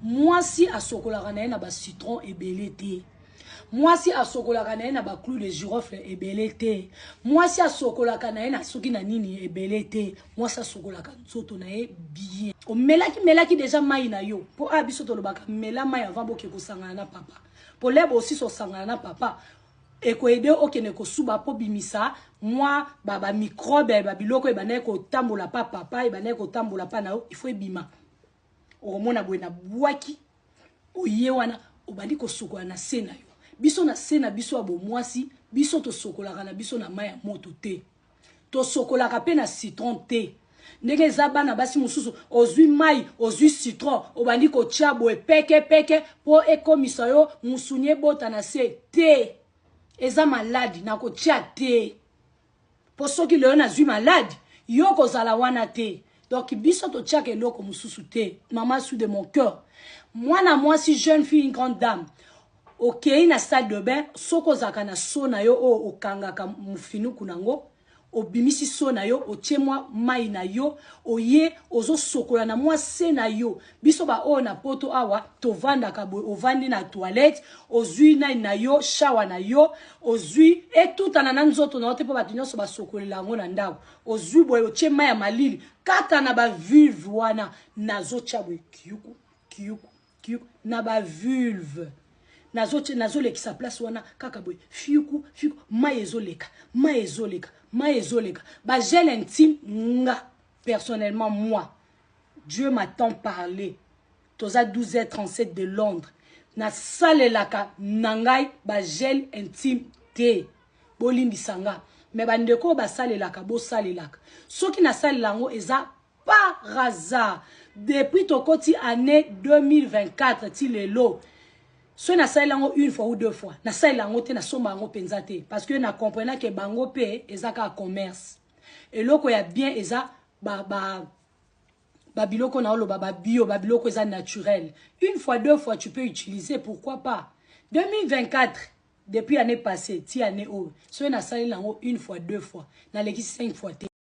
Mwasi asokolaka na ye na bacitron ebele te. Mwasi asokolaka na ye na baclou de girofle ebele te. Mwasi asokolaka na ye na soki na nini ebele te. Mwasi asokolaka nzoto na ye bien. Omelaki melaki deja mai na yo, mpo a biso tolobaka mela mai avant boke kosangana na papa, mpo leba osisi osangana na papa, ekoede okende kosuba mpo bimisa mwa bamicrobe, babiloko ebandaki kotambola pa papa, ebandaki kotambola pa na yo, ifo ebima. Okomona boye na bwaki oye wana, obandi kosokola na se na yo. Biso na se na biso ya bomwasi, biso tosokolaka na biso na mai ya moto te, tosokolaka mpe na citron te. Ndenge eza bana basi mosusu, ozwi mai, ozwi citron, obandi kotia boye peke peke mpo ekomisa yo mosuni ebota na se te. Eza maladi na kotia te, mpo soki lelo nazwi maladi, yo kozala wana te. Donc biso totiaka eloko mosusu te. Mama sous de mon cœur, mwana mwasi, jeune fille, une grande dame, okei na salle de bain, soki ozalaka na seau na yo oyo okangaka mofinuku nango, obimisi seau na yo, otie mwa mai na yo, oye ozosokola na mwa se na yo. Biso baoyo na Poto awa tovandaka boye, ovandi na toilette, ozwi nai na yo, shower na yo, ozwi etutana na nzoto na yo te, mpo bato nyonso basokolela yango na ndako. Ozwi boye, otie mai ya malili kaka na bavulve wana, nazotya boye kiyuku kiyuku kiyuku na bavulve, nazolekisa place wana kaka boye fiuku fiuku, mai ezoleka, mai ezoleka, mai ezoleka. Bagel intime, nga personnellement, moi, Dieu m'a tant parlé, toza 12h37 de Londres, nasalelaka na ngai bagel intime te, bolimbisa nga. Me bandeko oyo basalelaka, bosalelaka. Soki nasalela yango, eza par hasard. Depuis tokoti année 2024 ti lelo, soki nasalela yango une fois ou deux fois, nasalela yango te, nasomba yango mpenza te, parce que na comprena ke bango mpe eza kaka commerce. Eloko ya bien eza ba babiloko na oloba babio, babiloko eza naturel. Une fois, deux fois, tu peux utiliser, pourquoi pas. 2024, depuis année passée ti année oyo, soki nasaleli yango une fois, deux fois, nalekisi cinq fois te.